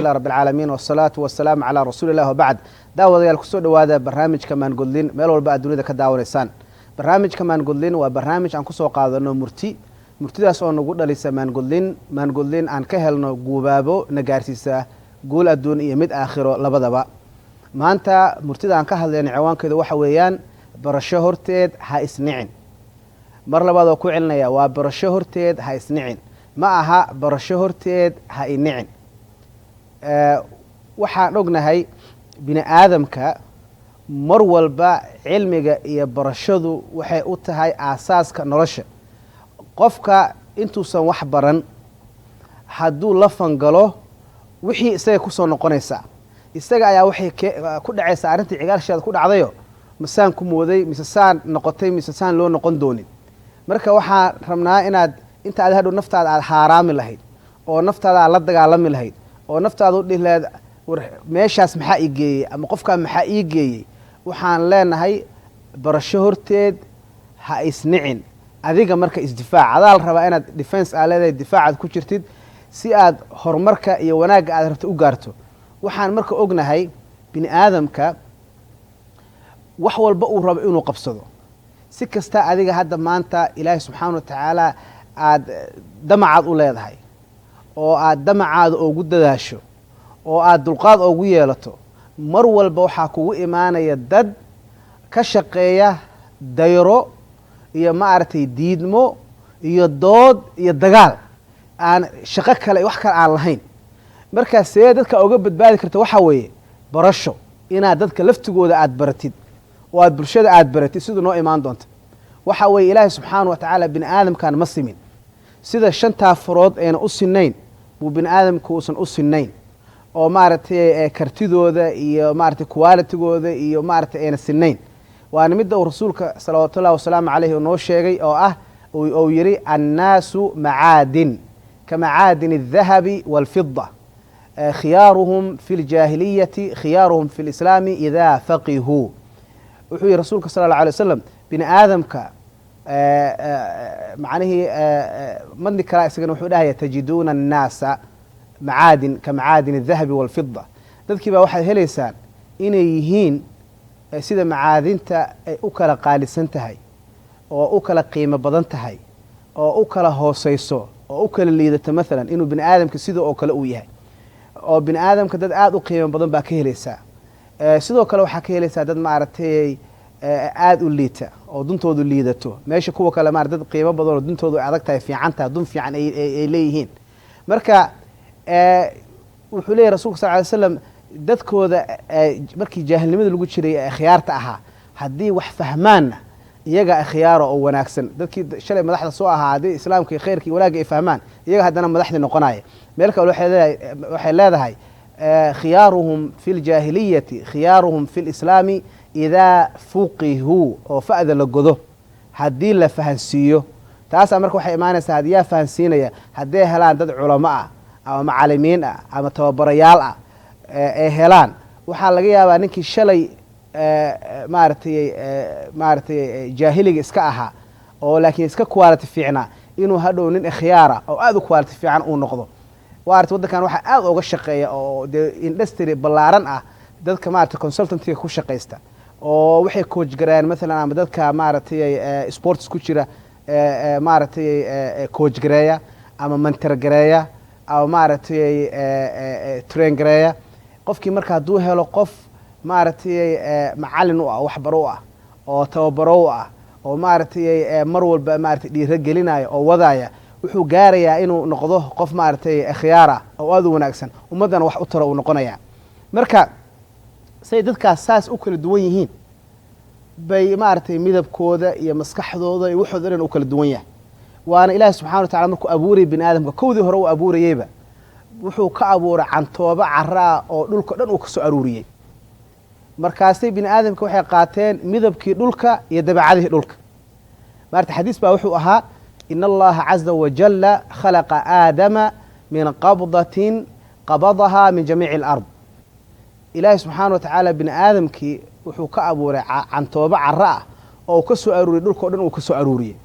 Alxamdulilah rabbi alcaalamiin, wasalaatu wasalaamu calaa rasuuli llah, wabacd. Daawadayaal, kusoo dhowaada barnaamijka Maangodlin, meel walba aad dunida ka daawanaysaan. Barnaamijka Maangodlin waa barnaamij aan kusoo qaadano murti, murtidaas oo nagu dhalisa maangodlin, maangodlin aan ka helno guubaabo na gaarsiisa guul adduun iyo mid aakhiro labadaba. Maanta murtida aan ka hadlayna ciwaankeedu waxa weeyaan "Barasho horteed ha isnicin". Mar labaad oo ku celinaya, waa "Barasho horteed ha isnicin", ma aha "Barasho horteed ha inicin". Waxaan ognahay bini aadamka mar walba cilmiga iyo barashadu waxay u tahay aasaaska nolosha. Qofka intuusan wax baran hadduu la fangalo, wixii isaga kusoo noqonaysaa, isaga ayaa waxay ku dhacaysaa arrintii cigaalsheeda ku dhacdayo: masaan ku mooday, mise saan noqotay, mise saan loo noqon doonin? Marka waxaan rabnaa inaad inta aad hadhow naftaada aad haaraami lahayd oo naftaada aad la dagaalami lahayd oo naftaada u dhihi lahayd, "War, meeshaas maxaa ii geeyey?" ama "Qofkaa maxaa ii geeyey?" waxaan leenahay, barasho horteed ha isnicin. Adiga marka isdifaac adaa la rabaa inaad defense aa leedahay, difaacaad ku jirtid si aad horumarka iyo wanaagga aad rabto u gaarto. Waxaan marka ognahay bini aadamka wax walba uu rabo inuu qabsado, si kasta adiga hadda maanta Ilaahay subxaana wa tacaala aada damacaad u leedahay oo aad damacaada ugu dadaasho oo aad dulqaad ugu yeelato, mar walba waxaa kugu imaanaya dad ka shaqeeya dayro iyo maaragtay diidmo iyo dood iyo dagaal aan shaqo kale, wax kale aan lahayn. Markaa see dadka uga badbaadi karta? Waxaa weeye barasho, inaad dadka laftigooda aada baratid oo aad bulshada aada baratid. Siduu noo imaan doonta waxa weeye, Ilaahay subxaana wa tacaala bini aadamkan ma simin. Sida shantaa farood ayna u sinayn buu bini aadamku uusan u sinayn, oo maaragtay kartidooda iyo maaragtay qualitygooda iyo maaragtay ayna sinayn. Waana midda uu Rasuulka salawaatu ullahi wasalaamu caleyhi noo sheegay oo ah uu yihi: "Annaasu macaadin ka macaadin الdahabi wاlfida, khiyaaruhum fi اljaahiliyati khiyaaruhum fi اlislaami idaa faqihuu." Wuxuu yihi Rasuulka sala اllah alay wasalam, bini aadamka macnihii madni kalaa isagana wuxuu dhahaya: "Tajiduuna annaasa macaadin ka macaadin الdahabi wاlfida." Dadkii baa waxaad helaysaan inay yihiin sida macaadinta ay u kala qaalisan tahay oo u kala qiimo badan tahay oo u kala hooseyso oo u kala liidato, maalan inuu bini aadamka sida oo kale uu yahay, oo bini aadamka dad aada u qiimo badan baa ka helaysaa. Sidoo kale waxaa ka helaysaa dad maaragtay aada u liita oo duntoodu liidato, meesha kuwa kale mara dad qiimo badan oo duntoodu ay adag tahay, fiican tahay, dun fiican ay leeyihiin. Marka wuxuu leeyahy Rasulka sal ly slam, dadkooda markii jaahilnimada lagu jiray ee khiyaarta ahaa, haddii wax fahmaanna iyaga khiyaara oo wanaagsan. Dadkii shalay madaxda soo ahaa, haddii Islaamka iyo khayrka iyo wanaagga ay fahmaan, iyaga haddana madaxdii noqonaya. Meel kale waxay leedahay: "Khiyaaruhum fi ljaahiliyati khiyaaruhum fi lislaami idaa fuqihuu", oo fa'da la godo, haddii la fahansiiyo. Taasaa marka waxay imaanaysaa, had yaa fahansiinaya? Hadday helaan dad culamo ah ama macalimiin ah ama tababarayaal ah ay helaan, waxaa laga yaabaa ninkii shalay maaragtay jaahiliga iska ahaa oo laakiin iska quality fiicnaa inuu hadhow nin ikhyaara oo aada u quality fiican uu noqdo. Waarata waddankan waxaa aada uga shaqeeya oo dee industry ballaaran ah dadka maaragtay consultantiga ku shaqaysta, oo waxay coach gareeyaan maalan ama dadka maaragtay sports ku jira maaragtay coach gareeya ama mentor gareeya ama maaragtay train gareeya. Qofkii marka hadduu helo qof maaragtay macalin u ah, waxbaro u ah oo tababaro u ah oo maaragtay mar walba maaragtay dhiiro gelinaya oo wadaya, wuxuu gaarayaa inuu noqdo qof maaragtay khiyaara oo aada u wanaagsan, ummaddana wax u taro uu noqonaya. Marka say dadkaas saas u kala duwan yihiin bay maaragtay midabkooda iyo maskaxdooda iyo waxooda dhan u kala duwan yahay. Waana Ilaahi subxana wa tacala markuu abuurayay bini aadamka, kowdii hore uu abuurayeyba, wuxuu ka abuuray cantoobo caraa oo dhulka dhan uu ka soo aruuriyey. Markaasay bini aadamka waxay qaateen midabkii dhulka iyo dabeecadihii dhulka. Maarata xadiis baa wuxuu ahaa: "In Allaha caza wajala khalaqa Aadama min qabdatin qabadaha min jamiici alard." Ilaahi subxaana wa tacaala bini aadamkii wuxuu ka abuuray cantoobo cara ah oo uu ka soo aruuriyey dhulka o dhan uu ka soo aruuriyey.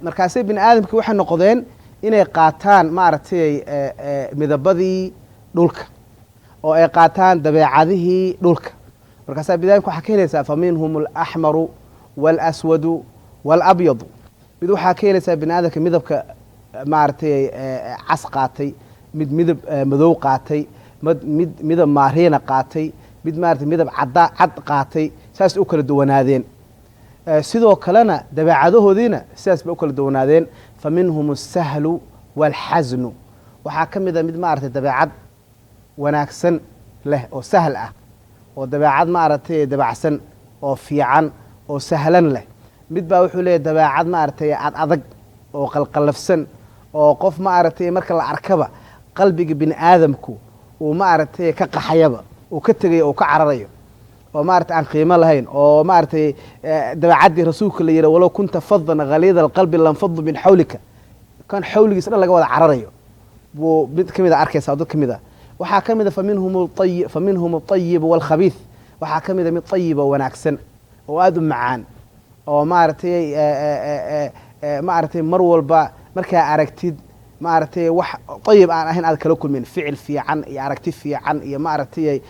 Markaasay bini aadamkii waxay noqdeen Inay qaataan, maaragtay, midabadii dhulka oo ay qaataan dabeecadihii dhulka. Markaasaa biniadamka waxaa ka helaysaa fa minhum alaxmaru waalaswadu waalabyadu. Mid waxaa ka helaysaa bini aadamka midabka, maaragtay, cas qaatay, mid midab madow qaatay, mid midab maariina qaatay, mid, maaragtay, midab cadda cad qaatay. Saas u kala duwanaadeen. Sidoo kalena dabeecadahoodiina sidaas bay u kala duwanaadeen. Fa minhum asahlu waalxasnu. Waxaa ka mid a mid, maaragtay, dabeecad wanaagsan leh oo sahl ah, oo dabeecad, maaragtay, dabacsan oo fiican oo sahlan leh. Mid baa wuxuu leeyahy dabeecad, maaragtay, ad adag oo qalqallafsan, oo qof, maaragtay, marka la arkaba qalbiga bini aadamku uu, maaragtay, ka qaxayaba, uu ka tegayo, uu ka cararayo, oo, maaragtay, aan qiimo lahayn, oo, maaragtay, dabeecaddii Rasuulka la yihi "Walow kunta fadan khaliida alqalbi lanfadu min xawlika", kan xawligiisa dhan laga wada cararayo buu mid ka mid a arkaysa. Oo dad ka mid a waxaa ka mid a fa minhum alayibu waalkhabiith. Waxaa ka mid a mid ayiba, wanaagsan oo aada u macaan, oo, maaragtay, maaragtay, mar walba markaa aragtid, maaragtay, wax ayib aan ahayn aad kala kulmin, ficil fiican iyo aragti fiican iyo, maaragtay,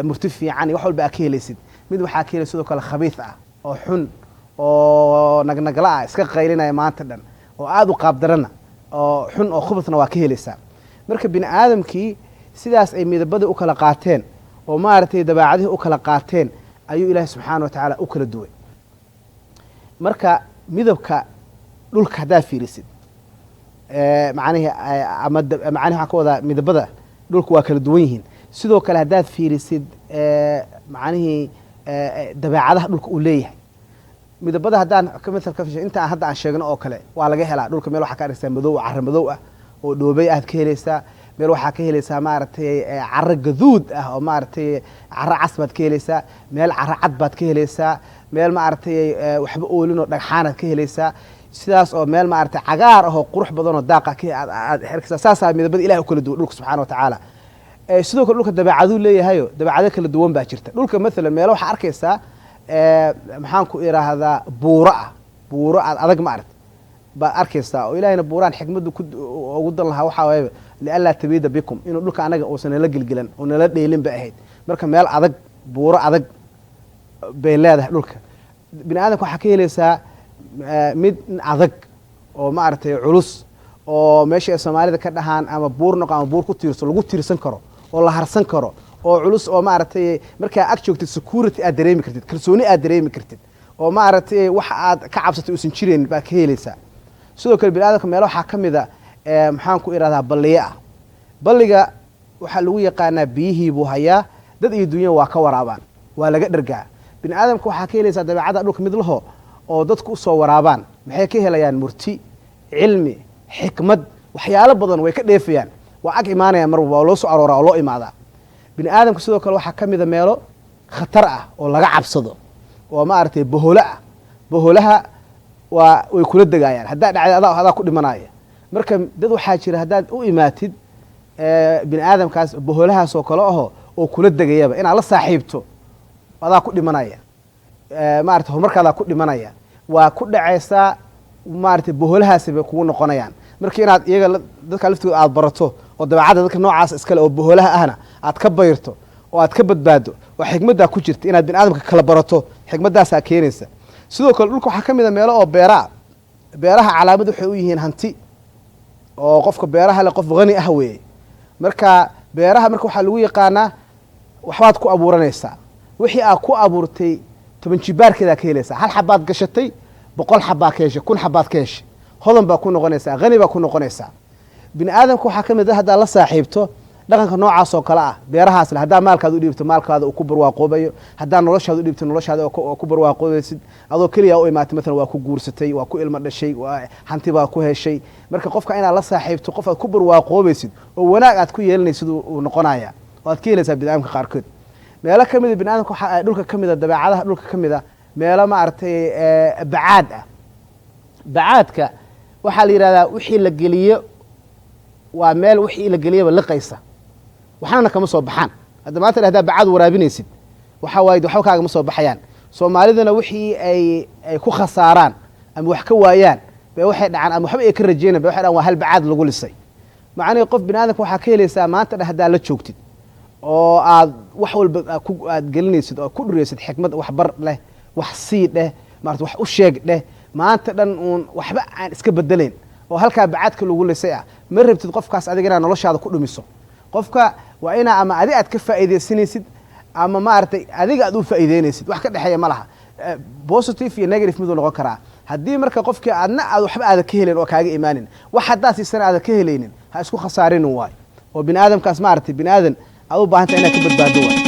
murti fiican iyo wax walba aad ka helaysid. Mid waxaa ka helay sidoo kale khabiith ah oo xun oo nagnagla ah, iska qaylinaya maanta dhan, oo aada u qaabdarana, oo xun oo khubutna waa ka helaysaa. Marka bini aadamkii sidaas ay midabadii u kala qaateen oo, maaragtay, dabeecadihii u kala qaateen ayuu Ilaahay subxaana wa tacaala u kala duway. Marka midabka dhulka haddaa fiirisid, macnihii, ama macnihi waxaan ka wadaa midabada dhulka waa kala duwan yihiin. Sidoo kale haddaad fiirisid, macnihii, dabeecadaha dhulka uu leeyahay, midabada haddaan maal ka inta hadda aan sheegno oo kale waa laga helaa dhulka. Meel waxaa ka arkaysaa madow, carro madow ah oo dhoobey aad ka helaysaa. Meel waxaa ka helaysaa, maaragtay, carro gaduud ah oo, maaragtay, carro cas baad ka helaysaa. Meel carro cad baad ka helaysaa. Meel, maaragtay, waxba oolin oo dhagxaanaad ka helaysaa. Sidaas oo meel, maaragtay, cagaar ah oo qurux badan oo daaqa aad arkaysaa. Saasaa midabada Ilahi u kala duwan dhulka subxana wa tacaala. Sidoo kale dhulka dabeecaduu leeyahayo, dabeecado kala duwan baa jirta dhulka. Maalan meelo waxaa arkaysaa, maxaan ku iraahdaa, buuro ah, buuro aad adag, ma aragti, baad arkaysaa, oo Ilahayna buuraan xikmaddu ku ugu dan lahaa waxaa waayaba lianlaa tabiida bikum, inuu dhulka anaga uusan nala gelgelan oo nala dheelin ba ahayd. Marka meel adag, buuro adag bay leedahay dhulka. Bini aadamka waxaa ka helaysaa mid adag oo, maaragtay, culus, oo meesha ay Soomaalida ka dhahaan ama buur noqo ama buur ku tiirso, lagu tiirsan karo oo la harsan karo, oo culus, oo, maaragtay, markaa ag joogtid security aad dareemi kartid, kalsooni aad dareemi kartid, oo, maaragtay, wax aad ka cabsatay uusan jiraynin baad ka helaysaa. Sidoo kale bini aadamka meelo waxaa ka mid a, maxaan ku ihahdaa, balliye ah. Balliga waxaa lagu yaqaanaa biyihii buu hayaa, dad iyo dunya waa ka waraabaan, waa laga dhergaa. Bini aadamka waxaa ka helaysaa dabeecadda dhulka mid laho oo dadku usoo waraabaan. Maxay ka helayaan? Murti, cilmi, xikmad, waxyaalo badan way ka dheefayaan, waa ag imaanayaan, mar walba waa loo soo arooraa oo loo imaadaa. Bini aadamka sidoo kale waxaa ka mida meelo khatar ah oo laga cabsado oo, maaragtay, boholo ah. Boholaha waa way kula degaayaan, haddaa dhacda adaa ku dhimanaya. Marka dad waxaa jira haddaad u imaatid bini aadamkaas boholahaas oo kale aho oo kula degayaba, inaad la saaxiibto adaa ku dhimanaya, maarata, horumarkaadaa ku dhimanaya, waa ku dhacaysaa, maarata, boholahaasi bay kugu noqonayaan. Marka inaad iyaga dadka laftooda aad barato oo dabeecadda dadka noocaas iskale oo boholaha ahna aad ka bayrto oo aad ka badbaado, oo xikmaddaa ku jirta inaad bini aadamka kala barato, xikmaddaasaa keenaysa. Sidoo kale dhulka waxaa ka mid a meelo oo beeraa. Beeraha calaamad waxay u yihiin hanti, oo qofka beeraha le qof hani ah weeye. Marka beeraha marka waxaa lagu yaqaanaa waxbaad ku abuuranaysaa, wixii aad ku abuurtay 10 jibaarkeedaa ka helaysaa. Hal xabaad gashatay, 100 xabbaa ka heshay, 1000 xabaad ka heshay, hodan baa ku noqonaysaa, hani baa ku noqonaysaa. Bini aadamka waxaa ka mid a haddaad la saaxiibto dhaqanka noocaas oo kale ah, beerahaas le, haddaa maalkaada u dhiibto maalkaada uu ku barwaaqoobayo, haddaa noloshaada u dhiibto noloshaada oo ku barwaaqoobaysid. Adoo keliya u imaatay maalan, waa ku guursatay, waa ku ilmo dhashay, waa hanti baa ku heshay. Marka qofka inaad la saaxiibto qof aad ku barwaaqoobaysid oo wanaag aad ku yeelanaysid uu noqonaya oo aad ka helaysaa. Bini aadamka qaarkood meelo ka mida bini aadamka waxaa dhulka ka mida, dabeecadaha dhulka ka mida meelo, maaragtay, bacaad ah. Bacaadka waxaa la yidhahdaa wixii la geliyo, waa meel wixii la geliyaba liqaysa, waxnana kama soo baxaan. Hadda maanta haddaa bacaad waraabinaysid, waxa waaye waxba kaagama soo baxayaan. Soomaaliduna wixii ay ku khasaaraan ama wax ka waayaan Bay waxay dhacaan ama waxba ay ka rajeynayan, bay waxay dhahan waa halbacaad lagu lisay. Macnihii, qof bini aadamka waxaa ka helaysaa maanta dhan haddaa la joogtid oo aad wax walba aad gelinaysid oo ku dhureysid xikmad, wax bar leh, wax sii dheh, maarata, wax u sheeg dheh, maanta dhan uun waxba aan iska bedelayn oo halkaa bacaadka lagu lisay ah, ma rabtid qofkaas adiga inaad noloshaada ku dhumiso. Qofka waa inaa ama adi aad ka faa'iidaysanaysid ama, maaragtay, adiga aad u faa'iideynaysid. Wax ka dhexeeya ma laha. Positive iyo negative miduu noqon karaa. Haddii marka qofkii aadna aad waxba aada ka helayn oo kaaga imaanin, wax haddaad siisana aada ka helaynin, ha isku khasaarinin waay. Oo bini aadamkaas, maaragtay, bini aadan aad u baahantay inaad ka badbaado waay.